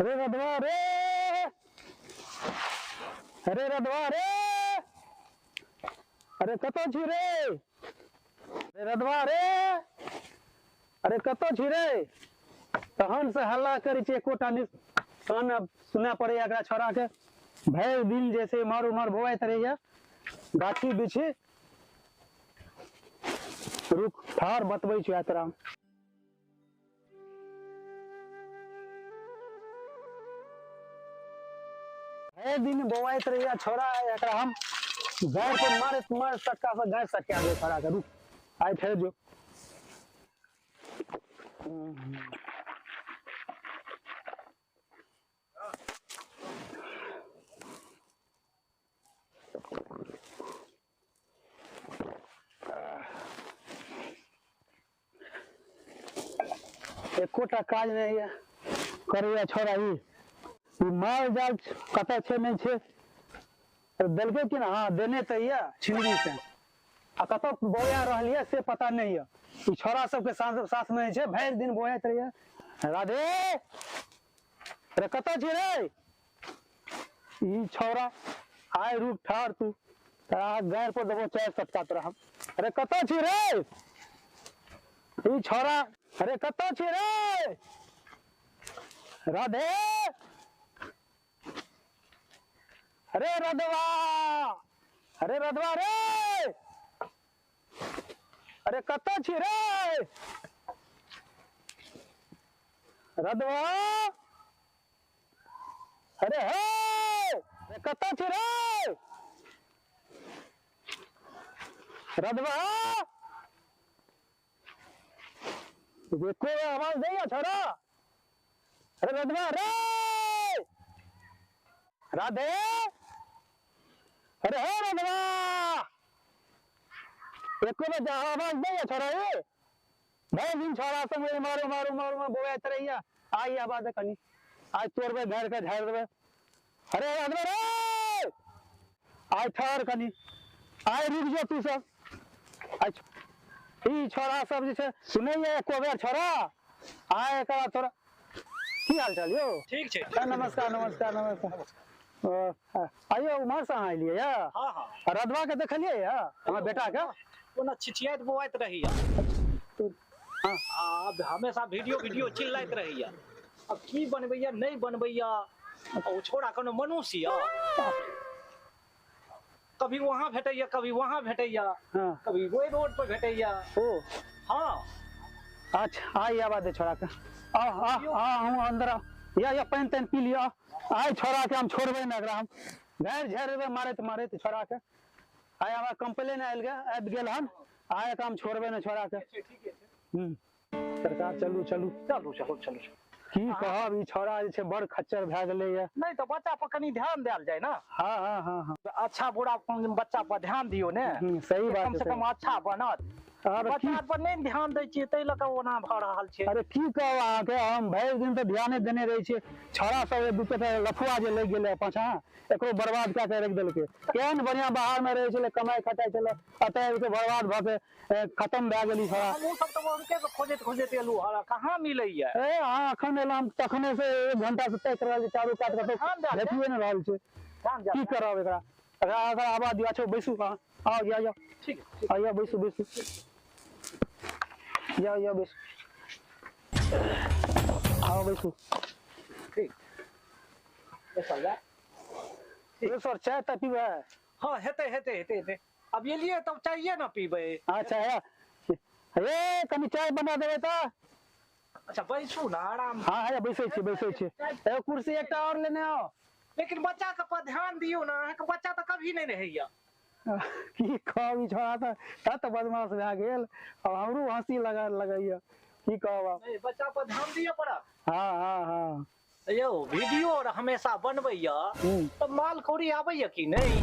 अरे रधवा रे, अरे रधवा रे, अरे कतऽ छी रे? अरे रधवा रे, अरे कतऽ छी रे? तहन से हल्ला करै छी, एकोटा नहि कान सुनय पड़ैया एकरा छोड़ा के। भरि दिन जे छै इम्हर उम्हर बौआइत रहैया गाछी बिछी। रुक ठार बतबै छी तोरा। भरि दिन बौआइत रहैया छोड़ा, एकरा हम गाय पर मारैत मार सटका से गाय सटका दे छोड़ा के। रुक आइ ठहर जो। एकोटा काज नहि यऽ करैया छोड़ा। ई ई माल जाल कतऽ छै नहि छै, देलकै कि ना? हाँ देने तऽ यऽ छिनरी से, आ कतऽ बौआ रहल यऽ से पता नहि यऽ। ई छोड़ा सबके साथ साथ में छै, भरि दिन बौआइत रहैया। राधे अरे कतऽ छी रे? ई छौड़ा आइ रुक ठार तू, तोरा गारि पर देबो चारि सटका तोरा हम। अरे कतऽ छी रे? ई छौड़ा अरे कतऽ छी रे? राधे अरे रधवा, अरे रधवा रे, अरे कतऽ छी रे रधवा? अरे हे, अरे कतऽ छी रे रधवा? एको आवाज दैया छोड़ा। अरे रधवा रे, राधे अरे हे रधवा, एको बेर आवाज दैया छोड़ा। ए भरि दिन छोड़ा संग मारो मारो मारो मारो बौआइत रहैया। आइ आवाज कनी आइ तोड़बै घर के झाड़ि देबै। अरे रधवा रे, आइ ठहर कनी, आइ रुक जो तू सब। आइ ई छोड़ा सब जे छै सुनैया एको बेर छोड़ा? आइ एकरा तोरा की हाल चाल यौ? ठीक छै। नमस्कार नमस्कार नमस्कार। आइयो उम्हर से अहाँ एलियै यऽ? हाँ हाँ। रधवा के देखलियै यऽ हमर बेटा के? ओना छिछियाइत बौआइत रहैया। हाँ। आ हमेशा वीडियो वीडियो चिल्लाइत रहैया। अब की बनबैया नहीं बनबैया, ओ छोड़ा कोनो मनुष्य यऽ? कभी वहाँ भेटैया, कभी वहाँ भेटैया, हाँ। कभी ओहि रोड पर भेटैया। ओ हाँ। अच्छा आइ आवा दे छोड़ा के। आ आ आ हम अंदर आ। या या पानि तानि पी लिअ। आइ छोड़ा के हम छोड़बै ने एकरा, हम घर झाड़ि देबै मारैत मारैत छोड़ा के। आइ हमरा कंप्लेन आयल गेल, आबि गेल हन। आइ एकरा हम छोड़बै ने छोड़ा के। ठीके छै। सरकार चलू चलू चलू चलू चलू। की कहब, ई छोड़ा जे छै बड़ खच्चर भए गेलैया। नहीं तो बच्चा पर कनी ध्यान देल जाय ना। हाँ हाँ हाँ हाँ। अच्छा बुरा बच्चा पर ध्यान दियो ने। सही बात कम छै, से कम सही। अच्छा बनत। अरे बच्चा पर नहीं ध्यान दै छियै ताहि लऽ कऽ ओना भऽ रहल छै। अरे की कहब अहाँके, हम भरि दिन तऽ ध्याने देने रहै छियै। छोड़ा सब दू चारि लफुआ जे लागि गेलै पाछाँ, एकरो बर्बाद कए के राखि देलकै। केहन बढ़िआँ बाहर मे रहै छलै, कमाइ खटाइ छलै, एतऽ आबि कऽ बर्बाद भऽ के खतम भए गेल ई छोड़ा। हमहूँ सब तऽ हुनके के खोजैत खोजैत एलहुँ हँ, कहाँ मिलैया? ए अहाँ अखन एलहुँ, हम तखने से एक घंटा से ताकि रहल छी चारू कात, कतौ भेटिए नहि रहल छै। की करब एकरा? एकरा एकरा आवाज दिअ। अच्छा बैसू अहाँ, आउ या या। ठीक। आउ या बैसू बैसू, या या बैसू, आओ बैसू। ठीक बैसल जाय। सर चाय तऽ पीबै? हाँ हेतै हेतै हेतै हेतै। अब एलियै तब चाहिए ना पीबै। अच्छा है हे, कनी चाय बना देबै तऽ। अच्छा बैसू ना आराम। हाँ हाँ बैसै छी बैसै छी। एगो कुर्सी एकटा और लेने आओ। लेकिन बच्चा के पर ध्यान दियौ ना, अहाँके बच्चा तऽ कभी नहीं रहैया। की कहब, ई छोड़ा तऽ तत बदमाश भए गेल, अब हमरो हंसी लगा लगैया, की कहब आब। नहीं बच्चा पर ध्यान दिअ पड़त। हाँ हाँ हाँ। यौ वीडियो और हमेशा बनबैया तऽ माल कौड़ी आबैया कि नहीं?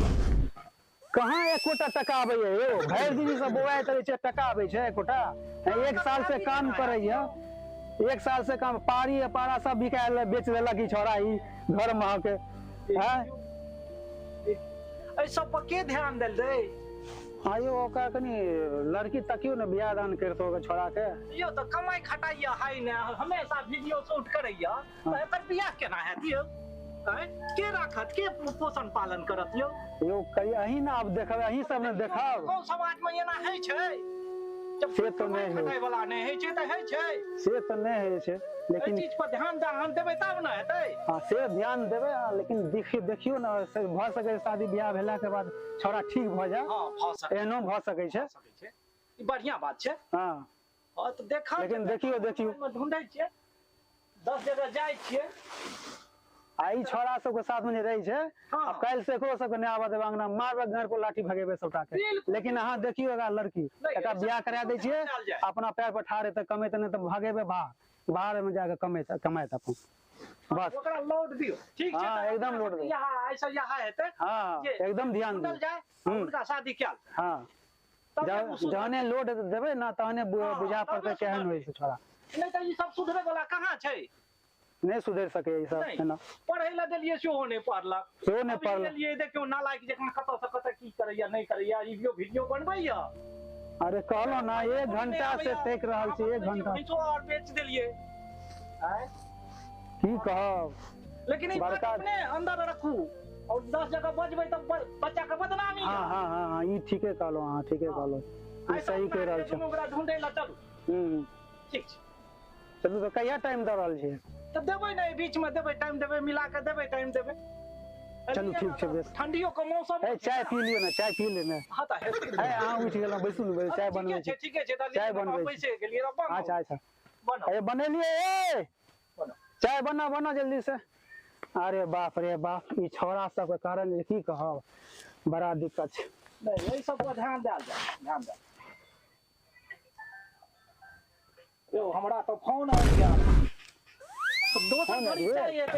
कहाँ एकोटा टका आबैया यौ? भरि दिन ई सब बौआइत रहै छै, टका आबै छै एकोटा? एक साल से काम करैया, एक साल से काम पारी पारा सब बिकायल बेच देलक ई छोड़ा ई घर महक हैं। एहि सब पर के ध्यान देल रे? आयो ओकरा कनी लड़की तकियो ने बियाह दान करतो ओकर छोड़ा के। यौ तऽ कमाइ खटाइया है ने, हमेशा वीडियो शूट करैया, तऽ एकर बियाह केना हैत यौ? के राखत, के पोषण पालन करत यौ? यौ कही अहीं ने आब देखबै, अहीं सब ने देखब। गाँव समाज में एना होइ छै? से तऽ नहि होइ वाला नहि होइ छै तऽ होइ छै, से तऽ नहि होइ छै, लेकिन एहि चीज पर ध्यान दान देबै तब ने हेतै। हाँ से ध्यान देबै, लेकिन देखियौ ने, भऽ सकै शादी बियाह भेला के बाद छोड़ा ठीक भऽ जाय। हाँ भऽ सकै, एहनो भऽ सकै छै, ई बढ़िया बात छै। हाँ हाँ तऽ देखा, लेकिन देखियौ देखियौ ढूंढै छियै, 10 जगह जाइ छियै। आ ई छोड़ा सबके साथ में जे रहै छै, आब काल्हि से एकरो सबके नहि आबऽ देबै अंगना, मारबै घर पर लाठी भगेबै सबटा के। लेकिन अहाँ देखियौ एकरा लड़की, एकरा बियाह करा दै छियै, अपना पैर पर ठाढ़ हेतै कमेतै, नहि तऽ भगेबै बाहर, बाहर में जाके कमेतै कमाइत अपन, बस ओकरा लोड दियौ। ठीक छै, हां एकदम लोड दियौ। यहाँ ऐसा यहाँ हेतै, हां एकदम ध्यान दियौ जाय, उनका शादी कयल। हां जहने लोड देबै ना तहने बुझा पड़तै केहन होइ छै छोड़ा, नहि तऽ ई सब सुधरै वाला कहाँ छै? नहीं सुधर सके ई सब है ना। पढ़ै ला देलियै सेहो नहि पढ़लक, सेहो नहि पढ़लक। देलियै देखियौ नालायक जकाँ कतऽ से कतऽ की करैया नहि करैया, रिव्यू वीडियो बनबैया। अरे कहलो ना 1 घंटा से देख रहल छी, 1 घंटा भैंसो और बेच देलियै। आय की कहब, लेकिन ई बात अपने अंदर रखू और 10 जगह बजबै तऽ बच्चा के बदनामी। हां हां हां ई ठीके कहलो, हां ठीके कहलो, ई सही कह रहल छी। ओकरा ढूंढै ला चलू। ठीक छै, चलू। तऽ कहिया टाइम दऽ रहल छी? तऽ देबै ने बीच में देबै टाइम, देबै मिला के देबै टाइम देबै। चलू ठीक छै, बेस। ठंडियो के मौसम ए चाय पी लियौ ने, चाय पी ले ने। हां तऽ हेतै। ए अहाँ उठि गेलहुँ, बैसू ने, चाय बनबै छी। ठीके छै, चाय बनबै बैसे गेलियै। अच्छा अच्छा बनाउ। ए बनेलियै, ए बनाउ चाय, बना बना जल्दी से। अरे बाप रे बाप, ई छोड़ा सबके कारण जे की कहब, बड़ा दिक्कत छै। नहि एहि सब पर ध्यान देल जाय, ध्यान देल। यौ हमरा तऽ फोन आबि गेल, दोसर घड़ी चाय हेतै।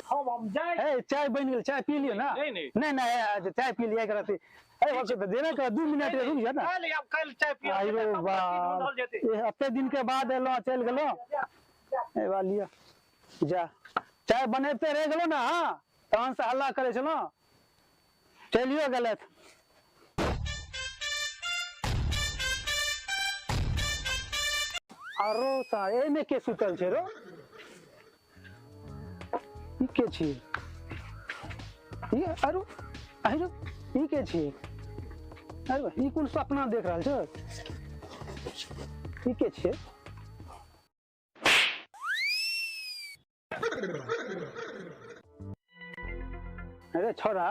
हां हम जाय। ए चाय बनि गेल, चाय पी लियौ ना। नहीं नहीं नहीं चाय पी लियै एकरा। ए वक्त तऽ देना कर, 2 मिनट रुक जा ना। काल्हि आब काल्हि चाय पियब। आइरो बाप, एते दिन के बाद एलहुँ, चलि गेलहुँ। ए बा लिअ जा, चाय बनेते रहि गेलहुँ ना। हाँ तहन से हल्ला करै छलहुँ, चलियो गेलथि। आरो सा एहिमे के सुतल छै रो? ई के छी? ई आरो आरो ई के छी? अरे ई कोन सपना देख रहल छ? ई के छियै? अरे छोरा,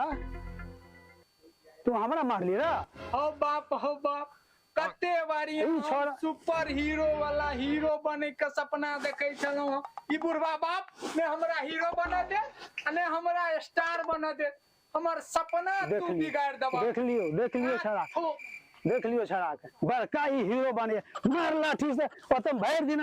तू हमरा मारली रे? हो बाप हो बाप, कते बारी सुपर हीरो वाला हीरो बने के सपना देखे छलहुँ। ई बुढ़वा बाप ने हमरा हीरो बना दे ने हमरा स्टार बना दे, हमर सपना तू बिगाड़ देबा। देख लियो, देख लियो छड़ा, देख लियो छड़ा के बड़का ई हीरो बने। मार लाठी से ओतऽ भरि दिन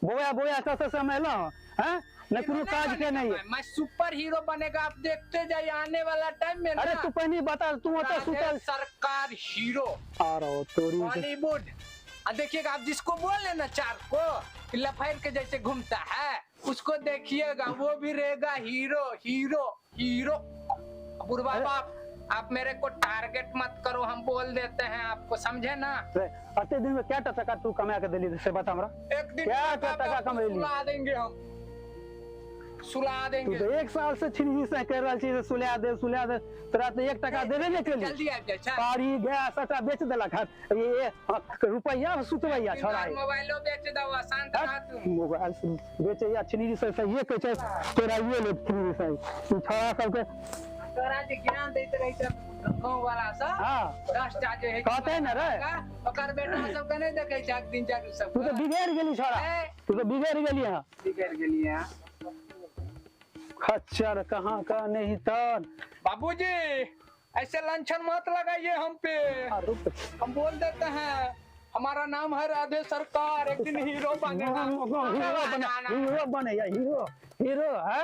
बोया बोया कतऽ से हम एलहुँ हैं, न कोनो काज के नहीं है। मैं सुपर हीरो बनेगा, आप देखते जाइए आने वाला टाइम में। अरे तू पहले बता, तू ओतऽ सुतल सरकार हीरो आरो तोरी बॉलीवुड। आ देखिएगा, आप जिसको बोल लेना चार को लफेर के जैसे घूमता है, उसको देखिएगा वो भी रहेगा हीरो हीरो हीरो। बुढ़वा बाप, आप मेरे को टारगेट मत करो, हम बोल देते हैं आपको, समझे ना? अते दिन में क्या टका तू कमा के देली से बता हमरा। एक दिन क्या टका कमेली? सुला देंगे हम, सुला देंगे। तू तो 1 साल से छिनही से कह रहल छी सुला दे सुला दे, तोरा तो 1 टका देबे नहीं केली। जल्दी आबि जा, पारी गैस सबटा बेच देलक। ये रुपैया सुतबैया छोड़ा, मोबाइलो बेच दवा, शांत रह तू। मोबाइल बेचैया छिनही से सहिए कहै छै तोरा, ये ले छिनही से छोड़ा सबके। तोरा जे ज्ञान दैत रहे छै गाँव वाला सब, हां 10 टा जे है कहते न रे, ओकर बेटा सब के नहीं देखै छै दिन चारू सब। तू तो बिगड़ गेली छोड़ा, तू तो बिगड़ गेली। हां बिगड़ गेली। हां खच्चर कहाँ का नहीं तन। बाबूजी ऐसे लांछन मत लगाइए हम पे, हम बोल देते हैं हमारा नाम है राधे सरकार, एक दिन हीरो बनेगा। हीरो बनेगा, हीरो हीरो है।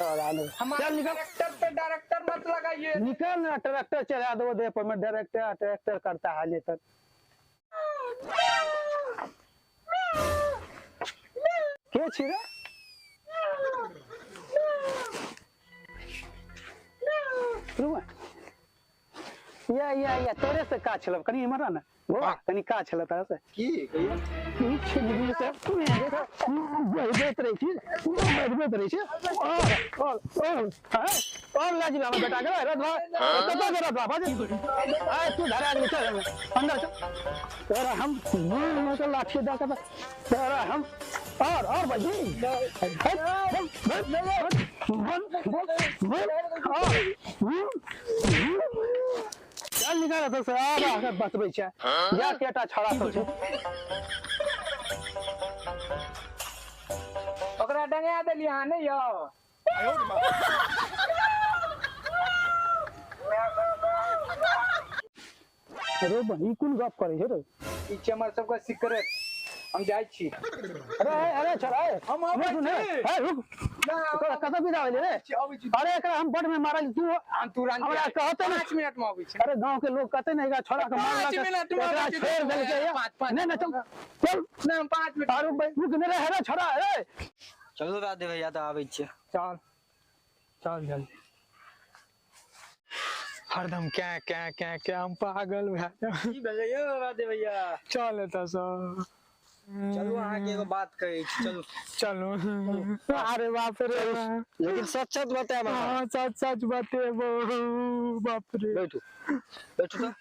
हमारे ट्रैक्टर पे डायरेक्टर मत लगाइए। निकल ना, ट्रैक्टर चला दो दे पर मैं डायरेक्टर ट्रैक्टर करता है लेकर। के छी रे? या या या तोरे से का छलब कनी इमहर आ ने बौआ कनी का छल तोरा से की कहियो की छिनरी से बजबैत रहै छी बजबैत रहै छी और और और हाँ और लाजी बाबा बेटा के रथ कतऽ के रथ बाबा आय तू धरा आदमी चल अंदर चल तोरा हम मुंह में के लाठी दऽ के तोरा हम और बजी चल निकाल एतऽ से आब अहाँके बतबै छै या केटा छौड़ा सब छै ओकरा डंगा देलियै अहाँ नहि यौ। अरे बही कोन गप करै छै रे? ई छै हमर सबके सीक्रेट, हम जाइ छी। अरे अरे छोड़ा हम अबै रुक ने छी। ए रुक ना, तोरा कतऽ विदा भेलै रे? अबै छी। अरे एकरा हम बड में मारल तू हम तुरंत हमरा कहते ने 5 मिनट में अबै छी। अरे गांव के लोग कहते ने एकरा छोड़ा के मारलक 5 मिनट में एकरा अबै छी। छोड़ देलकै या। पाँच नहीं नहीं चल चल नहीं हम 5 मिनट। अरे भाई रुक ने रे अरे छोड़ा ए चलू राधे भैया तऽ आबै छियै। चल चल जल्दी। हरदम क्या क्या क्या क्या हम पागल भए जायब। की भेलै यौ राधे भैया? चल एतऽ सँ। चलू अहाँके एगो बात कहै छी, चलू चलू। अरे बाप रे, लेकिन सच सच बतायब अहाँ। हाँ सच सच बतेबो बाप रे। बैठू बैठू तऽ।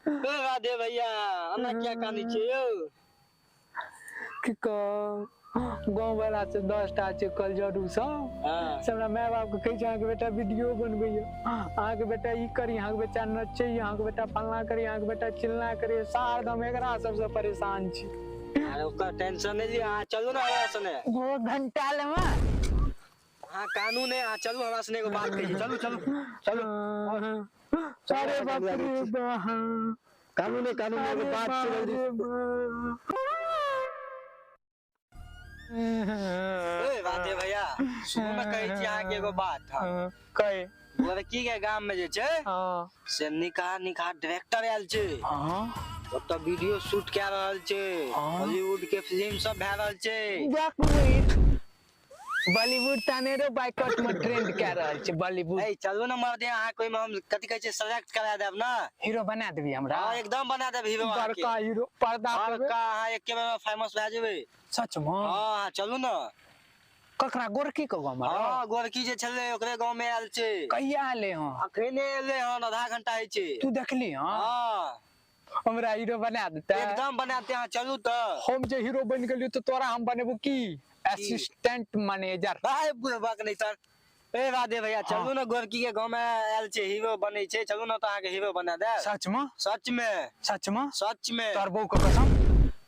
ओ राधे भैया एना किया कानै छियै यौ? की कहब, गाँव वाला से 10टा छै कलजरू सब हाँ से हमरा माय बाप के कहै छै अहाँके बेटा वीडियो बनबैया, अहाँके बेटा ई करी, अहाँके बेटा नचैया, अहाँके बेटा फल्लाँ करी, अहाँके बेटा चिल्लाँ करी। सारदम एकरा सबसँ परेशान छी। अरे ओकर टेंशन नहि लिअ, अहाँ चलू ने हमरा सने। दो घंटा लेमा अहाँ कानू नहि, अहाँ चलू हमरा सने एगो बात कहै छी। चलू चलू चलू। अरे बाप रे बाप। कानू नहि कानू नहि, एगो बात छै जल्दी। ए राधे भैया सुनू ने कहै छी अहाँके एगो बात। हम कहे लड़की के गाम में जे छै हाँ से निकाह निकाह डायरेक्टर आयल छै, हाँ ओतऽ वीडियो शूट कए रहल छै, हॉलीवुड के फिल्म सब भए रहल छै। बॉलीवुड तानेरो बाइकआउट में ट्रेंड कए रहल छै बॉलीवुड। ए चलू ने मर्दे, अहाँके ओहिमे हम कथी कहै छै सेलेक्ट करा देब ना। हीरो बना देबी हमरा? हाँ एकदम बना देब हीरो अहाँके। बड़का हीरो पर्दा पे। बड़का, अहाँ एके बेर में फेमस भए जेबै। सच में? हाँ चलू ने। ककरा गोरकी के गाँव में? हाँ गोरकी जे छलै ओकरे गाँव में आयल छै। कहिया एलै हँ? अखने एलै हन, आधा घंटा होइ छै। तू देखली? हाँ हाँ हमरा हीरो बना देतै? एकदम बना देतै, अहाँ चलू तऽ। हम जे हीरो बनि गेलियो तऽ तोरा हम बनेबो की असिस्टेंट मैनेजर। भाई बुढ़बक नहि सर। ए राधे भैया चलू ने, गोरकी के गाँव में आयल छै हीरो बनै छै, चलू ने तऽ अहाँके हीरो बना देब। सच में? सच में। सच में? सच में। तोहर बहू के कसम?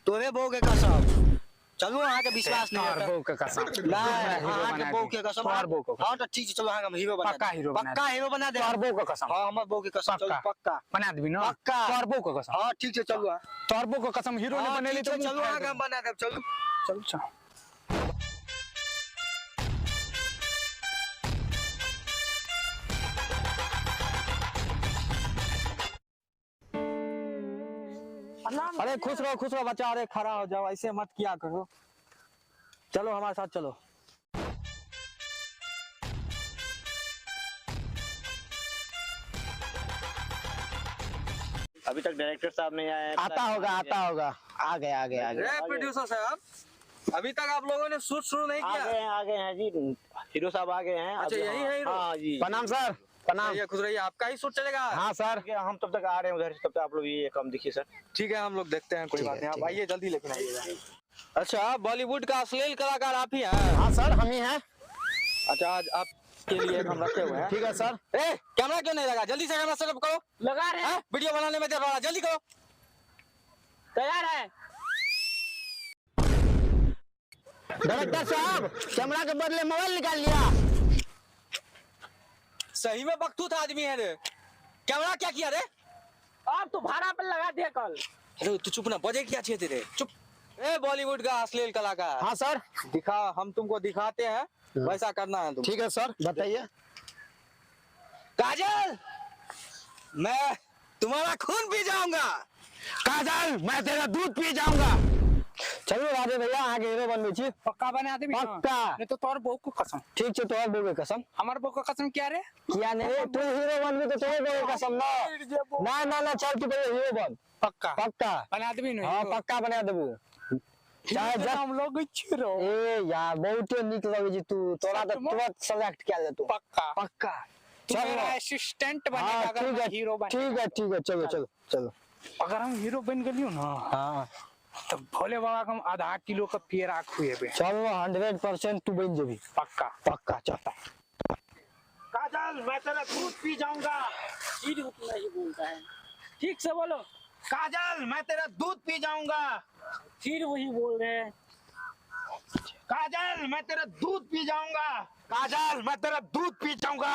तोरे बहू के कसम। चलू अहाँके विश्वास नहीं तोहर होता। बहू के कसम। नहीं हीरो अहाँके बना बहू दी। के कसम। तोहर बहू के कसम। हाँ तऽ ठीक छै, चलू अहाँके हम हीरो बना पक्का देब। हीरो बना पक्का हीरो बना देब। तोहर बहू के कसम। हाँ हमर बहू के कसम। चलू पक्का। पक्का बना देबी ना? पक्का। तोहर बहू के कसम। हाँ ठीक छै चलू। तोहर बहू के कसम हीरो ने हाँ, बनेली ठीक तऽ छै, चलू अहाँके हम बना देब। चलू चलू चल। अरे खुश रहो बच्चा, अरे खड़ा हो जाओ, ऐसे मत किया करो, चलो हमारे साथ चलो। अभी तक डायरेक्टर साहब नहीं आए हैं। आता होगा आता होगा, आ गया आ गया आ गया। प्रोड्यूसर साहब अभी तक आप लोगों ने शूट शुरू नहीं आ किया? गए हैं आ गए हैं जी, हीरो साहब आ गए हैं। अच्छा, यही है हीरो? हाँ जी। प्रणाम सर, प्रणाम। खुश रहिए, आपका ही शूट चलेगा? हाँ सर। हम तब तक आ रहे हैं उधर से, तब तक आप लोग ये काम देखिए सर। ठीक है हम लोग देखते हैं, कोई बात नहीं, आप आइए जल्दी लेकिन आइएगा। अच्छा बॉलीवुड का अश्लील कलाकार आप ही हैं? हाँ सर हम ही हैं। अच्छा आज आपके लिए हम रखे हुए हैं। ठीक है सर। ए कैमरा क्यों नहीं लगा? जल्दी से कैमरा सेटअप करो। लगा रहे हैं, वीडियो बनाने में देर हो रहा, जल्दी करो। तैयार है। डायरेक्टर साहब कैमरा के बदले मोबाइल निकाल लिया। सही में बकतूत आदमी है रे, कैमरा क्या किया रे? अब तो भाड़ा पर लगा दिया कल। अरे तू चुप ना, बजे क्या चाहिए तेरे, चुप। ए बॉलीवुड का अश्लील कलाकार। हाँ सर। दिखा, हम तुमको दिखाते हैं वैसा करना है तुम। ठीक है सर बताइए। काजल मैं तुम्हारा खून पी जाऊंगा। काजल मैं तेरा दूध पी जाऊंगा। चलो राधे। दे भैया, अहाँके हीरो बनबै छी। पक्का बना देबी? पक्का। नहीं तो तोहर बहू को कसम। ठीक छै, तोहर बहू के कसम। हमार बहू को कसम क्या रे? किया नहीं रे, तू हीरो बनबी तो तोहर बहू के कसम ना। ना ना ना, चल तू पहिले हीरो बन। पक्का? पक्का बना देबी ना? हाँ पक्का बना देबू। चाहे जब हम लोग छिरो। ए यार बहुते नीक लगै छै तू, तोरा तऽ तुरंत सेलेक्ट कयल जेतौ। पक्का? पक्का। तू चल मेरा ना। असिस्टेंट बनेगा हाँ अगर ठीक मैं है, हीरो बन। ठीक है ठीक है, चलो चलो चलो। अगर हम हीरो बन गेलियो ना, हाँ तो भोले बाबा के हम आधा किलो का पेड़ा खुएबे। चल 100% तू बन जेबी। पक्का? पक्का। चल। काजल मैं तेरा दूध पी जाऊंगा। फिर उतना ही बोलता है। ठीक से बोलो। काजल मैं तेरा दूध पी जाऊंगा। फिर वही बोल रहे हैं। काजल मैं तेरा दूध पी जाऊंगा। काजल मैं तेरा दूध पी जाऊंगा।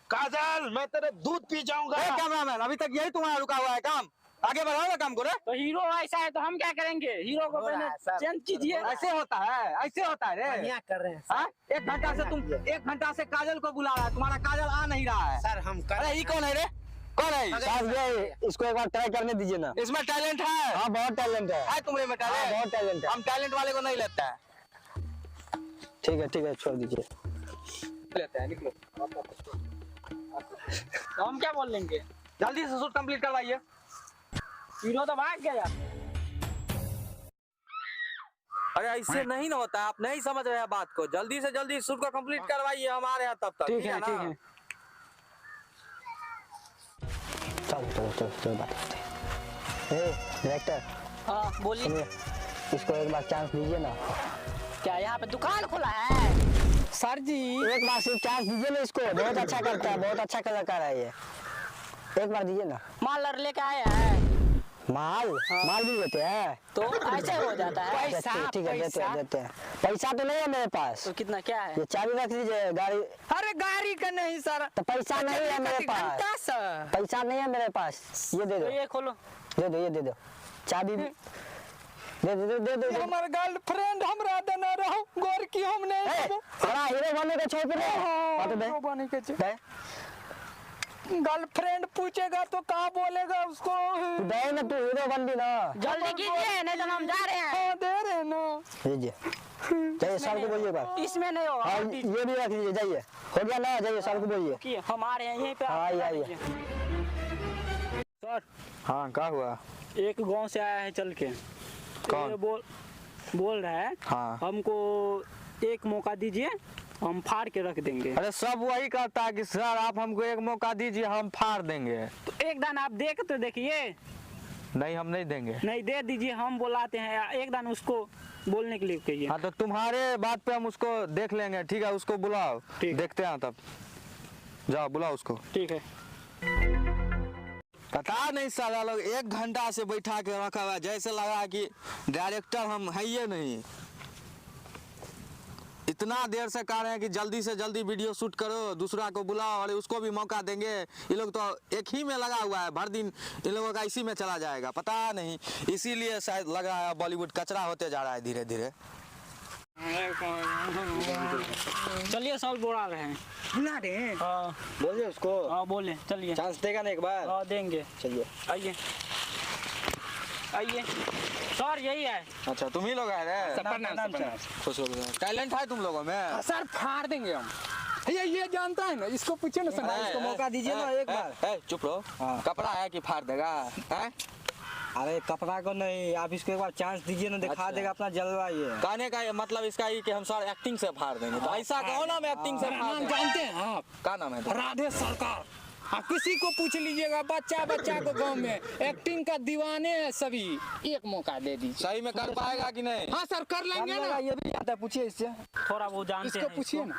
काजल मैं तेरा दूध पी जाऊंगा। कैमरामैन, अभी तक यही तुम्हारा रुका हुआ है काम, आगे बढ़ाओ ना काम को रे। तो हीरो ऐसा है तो हम क्या करेंगे? हीरो को पहले चेंज कीजिए। ऐसे होता है, ऐसे होता है रे। बढ़िया कर रहे हैं। हाँ? एक घंटा से तुम, एक घंटा से काजल को बुला रहा है, तुम्हारा काजल आ नहीं रहा है। सर हम कर अरे ये कौन है रे? कौन है साहब? ये इसको एक बार ट्राई करने दीजिए ना। इसमें टैलेंट है। हाँ बहुत टैलेंट है। है तुम्हारे में टैलेंट? हाँ, बहुत टैलेंट है। हम टैलेंट वाले को नहीं लेते हैं। ठीक है ठीक है, छोड़ दीजिए। लेते हैं, निकलो। तो हम क्या बोल लेंगे? जल्दी से शूट कंप्लीट करवाइए। हीरो तो भाग गया। अरे ऐसे नहीं ना होता है, आप नहीं समझ रहे हैं बात को। जल्दी से जल्दी शूट को कंप्लीट करवाइए, हम आ रहे हैं तब तक। ठीक है ठीक है। चलो चलो चलो चलो, बात करते हैं। ए डायरेक्टर। हाँ बोलिए। सुनिए, इसको एक बार चांस दीजिए ना। क्या यहाँ पे दुकान खुला है? सर जी एक बार सिर्फ चांस दीजिए ना इसको, बहुत अच्छा करता है, बहुत अच्छा कलाकार है ये। एक बार दीजिए ना। माल लेके आया है। माल? हाँ। माल भी देते हैं तो ऐसे हो जाता है। पैसा, ठीक है, देते हैं देते हैं। पैसा तो नहीं है मेरे पास। तो कितना क्या है? ये चाबी रख लीजिए गाड़ी। अरे गाड़ी का नहीं सर। तो पैसा नहीं है मेरे पास। सर पैसा नहीं है मेरे पास। ये दे दो, तो ये खोलो, दे दो, ये दे दो चाबी, दे दो दे दो। हमार गर्लफ्रेंड हमरा देना रहो गोर की हम नहीं। थोड़ा हीरो बने के छोड़ दे। हाँ तो दे, हीरो बने के छे। गर्लफ्रेंड पूछेगा तो क्या बोलेगा उसको? दे ना, तू हीरो बन भी ना। जल्दी कीजिए नहीं तो हम जा रहे हैं। हाँ दे रहे ना। लीजिए, जाइए सर को बोलिए एक बार। इसमें नहीं होगा। हाँ ये भी रख लीजिए, जाइए। हो गया ना, जाइए सर को बोलिए। हम आ रहे हैं यहीं पे। हाँ आइए सर। हाँ क्या हुआ? एक गाँव से आया है चल के। कौन? बोल रहा है। हाँ। हमको एक मौका दीजिए, हम फाड़ के रख देंगे। अरे सब वही कहता है कि सर आप हमको एक मौका दीजिए, हम फाड़ देंगे। तो एक दान आप देख तो देखिए। नहीं हम नहीं देंगे। नहीं दे दीजिए, हम बुलाते हैं। एक दान उसको बोलने के लिए कहिए। हाँ तो तुम्हारे बात पे हम उसको देख लेंगे। ठीक है, उसको बुलाओ, देखते हैं तब। जाओ बुलाओ उसको। ठीक है। पता नहीं साला लोग एक घंटा से बैठा के रखा हुआ है, जैसे लगा कि डायरेक्टर हम है ही नहीं। इतना देर से कह रहे हैं कि जल्दी से जल्दी वीडियो शूट करो, दूसरा को बुलाओ, अरे उसको भी मौका देंगे। ये लोग तो एक ही में लगा हुआ है, भर दिन इन लोगों का इसी में चला जाएगा, पता नहीं। इसीलिए शायद लग रहा है बॉलीवुड कचरा होते जा रहा है धीरे धीरे। चलिए सब बुला रहे हैं। बुला रहे हैं? हाँ बोलिए उसको। हाँ बोले, चलिए। चांस देगा ना एक बार? हाँ देंगे। चलिए आइए आइए सर, यही है। अच्छा तुम ही लोग आए रहे? प्रणाम। खुश हो गए। टैलेंट है तुम लोगों में? सर फाड़ देंगे हम। ये जानता है ना, इसको पूछे ना सर। इसको मौका दीजिए ना एक बार। चुप रहो। कपड़ा है कि फाड़ देगा? है? अरे कपड़ा को नहीं, आप इसको एक बार चांस दीजिए ना, दिखा देगा अपना जलवा। ये कहने का मतलब इसका ये कि हम सर एक्टिंग से फाड़ देंगे। तो ऐसा कहो ना, हम एक्टिंग से फाड़ नाम जानते हैं आप? क्या नाम है? राधे सरकार। हाँ किसी को पूछ लीजिएगा, बच्चा बच्चा को गांव में एक्टिंग का दीवाने हैं सभी। एक मौका दे दीजिए। सही में कर पाएगा कि नहीं? हाँ सर कर लेंगे ना। ये भी आता है, पूछिए इससे। थोड़ा बहुत जानते हैं, इसको पूछिए ना।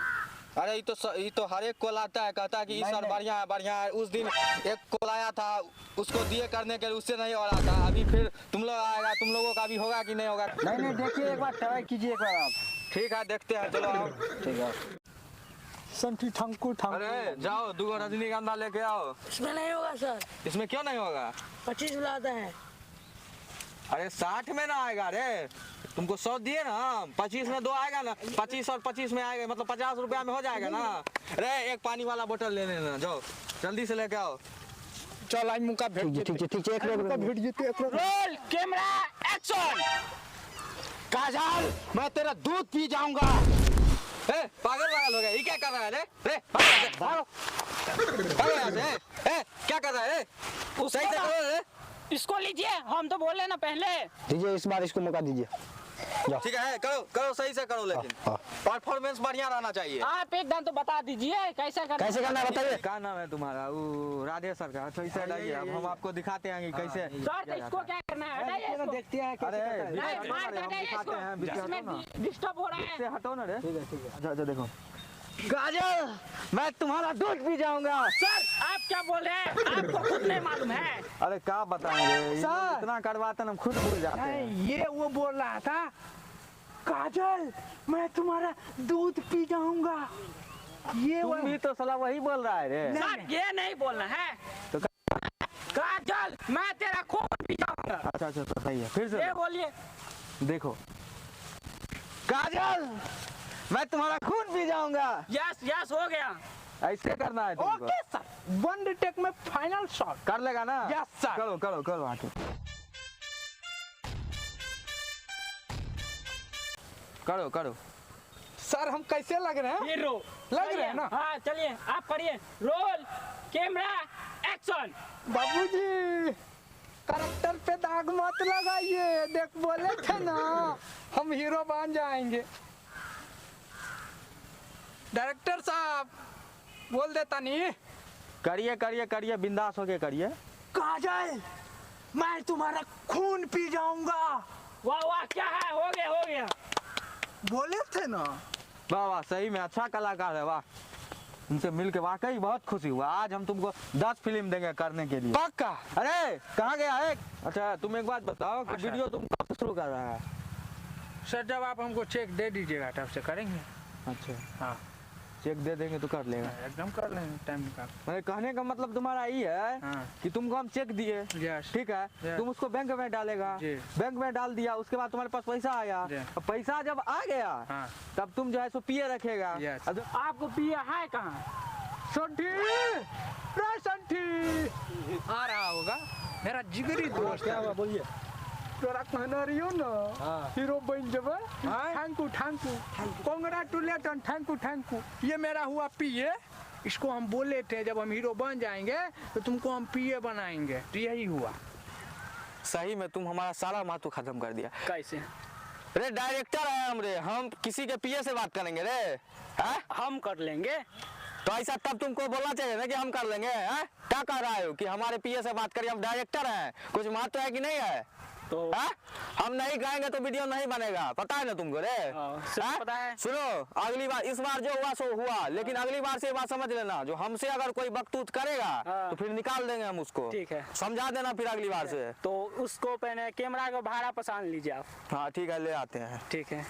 अरे ये तो हर एक को लाता है, कहता है कि सर बढ़िया है बढ़िया है। उस दिन एक को लाया था, उसको दिए करने के लिए, उससे नहीं हो रहा था। अभी फिर तुम लोग आएगा, तुम लोगों का भी होगा कि नहीं होगा? नहीं नहीं, देखिए एक बार ट्राई कीजिए एक बार आप। ठीक है देखते हैं, चलो आओ। ठीक है। संठी ठंकू ठंकू। अरे जाओ दूगो रजनीगंधा लेके आओ। इसमें नहीं होगा सर। इसमें क्यों नहीं होगा? 25 बुलाता है। अरे 60 में ना आएगा रे, तुमको 100 दिए ना, 25 में 2 आएगा ना, 25 और 25 में आएगा, मतलब 50 रुपया में हो जाएगा ना। अरे एक पानी वाला बोतल ले लेना, जाओ जल्दी से लेके आओ। चल आज मुका भेट ठीक ठीक ठीक, एक भेट जीते। Roll camera action. काजल मैं तेरा दूध पी जाऊंगा। ए, पागल पागल हो गया, ये क्या कर रहा है रे? रे भागो भागो यहाँ से। ए, क्या कर रहा है रे? सही से करो रे। इसको लीजिए, हम तो बोले ना पहले। दीजिए इस बार इसको मौका दीजिए। ठीक है, करो करो, सही से करो, लेकिन परफॉर्मेंस बढ़िया रहना चाहिए। आप एकदम तो बता दीजिए कैसे करना, कैसे करना है बताइए। क्या नाम है तुम्हारा? वो राधे सर का। अच्छा इसे हटाइए, अब हम आपको दिखाते हैं कि कैसे सर। तो इसको क्या करना है, हटाइए इसको। देखते हैं अरे नहीं, मार हटाइए इसको, इसमें डिस्टर्ब हो रहा है। हटो ना रे। ठीक है ठीक है। अच्छा अच्छा देखो, काजल मैं तुम्हारा दूध पी जाऊंगा। सर आप क्या बोल रहे हैं, आपको खुद नहीं मालूम है। अरे क्या बताएं रे, सर इतना करवाते हम खुद भूल जाते हैं। ये वो बोल रहा था काजल मैं तुम्हारा दूध पी जाऊंगा। ये तुम भी तो साला वही बोल रहा है रे। सर ये नहीं बोलना है तो काजल मैं तेरा खून पी जाऊंगा। अच्छा अच्छा सही है, फिर से ये बोलिए। देखो काजल मैं तुम्हारा खून पी जाऊंगा। यस यस हो गया, ऐसे करना है तुमको। ओके सर, वन रिटेक में फाइनल शॉट कर लेगा ना? Yes sir. करो करो करो आके करो करो। सर हम कैसे लग रहे हैं? हीरो लग रहे हैं ना? हाँ चलिए आप करिए। Roll camera action. बाबूजी करेक्टर पे दाग मत लगाइए, देख बोले थे ना हम हीरो बन जाएंगे। डायरेक्टर साहब बोल देता नहीं। करिए करिए करिए, बिंदास होके करिए। काजल मैं तुम्हारा खून पी जाऊंगा। वाह वाह क्या है, हो गया हो गया, बोले थे ना। वाह वाह सही में अच्छा कलाकार है, वाह। उनसे मिलके वाकई बहुत खुशी हुआ। आज हम तुमको 10 फिल्म देंगे करने के लिए। पक्का। अरे कहाँ गया है? अच्छा तुम एक बात बताओ कि वीडियो तुम कब शुरू कर रहा है? सर जब आप हमको चेक दे दीजिएगा तब से करेंगे। अच्छा हाँ चेक दे देंगे तो कर लेगा। एकदम कर लेंगे, टाइम निकाल। मतलब कहने का मतलब तुम्हारा ये है हाँ। कि तुमको हम चेक दिए, ठीक है, तुम उसको बैंक में डालेगा, बैंक में डाल दिया, उसके बाद तुम्हारे पास पैसा आया, पैसा जब आ गया हाँ। तब तुम जो है सो पिए रखेगा। आपको पिए है कहाँ? संठी आ रहा होगा मेरा जिगरी दोस्त। क्या हुआ बोलिए? तोरा कहना रही हो ना हीरो बन जब। Thank you thank you, congratulation, thank you thank you. ये मेरा हुआ पीए, इसको हम बोले थे जब हम हीरो बन जाएंगे तो तुमको हम पीए बनाएंगे, तो यही हुआ। सही में तुम हमारा सारा महत्व खत्म कर दिया। कैसे? अरे डायरेक्टर है हम रे, हम किसी के पीए से बात करेंगे रे? है? हम कर लेंगे। तो ऐसा तब तुमको बोलना चाहिए ना कि हम कर लेंगे। है? क्या कर रहा हो कि हमारे पीए से बात करिए, हम डायरेक्टर हैं, कुछ महत्व है कि नहीं है? तो हा? हम नहीं गाएंगे तो वीडियो नहीं बनेगा, पता है ना तुमको रे? हा? पता है। सुनो अगली बार, इस बार जो हुआ सो हुआ, लेकिन अगली बार से बात समझ लेना, जो हमसे अगर कोई बकतूत करेगा तो फिर निकाल देंगे हम उसको। ठीक है, समझा देना फिर अगली बार से। तो उसको पहले कैमरा को भाड़ा पहचान लीजिए आप। हाँ ठीक है, ले आते हैं। ठीक है।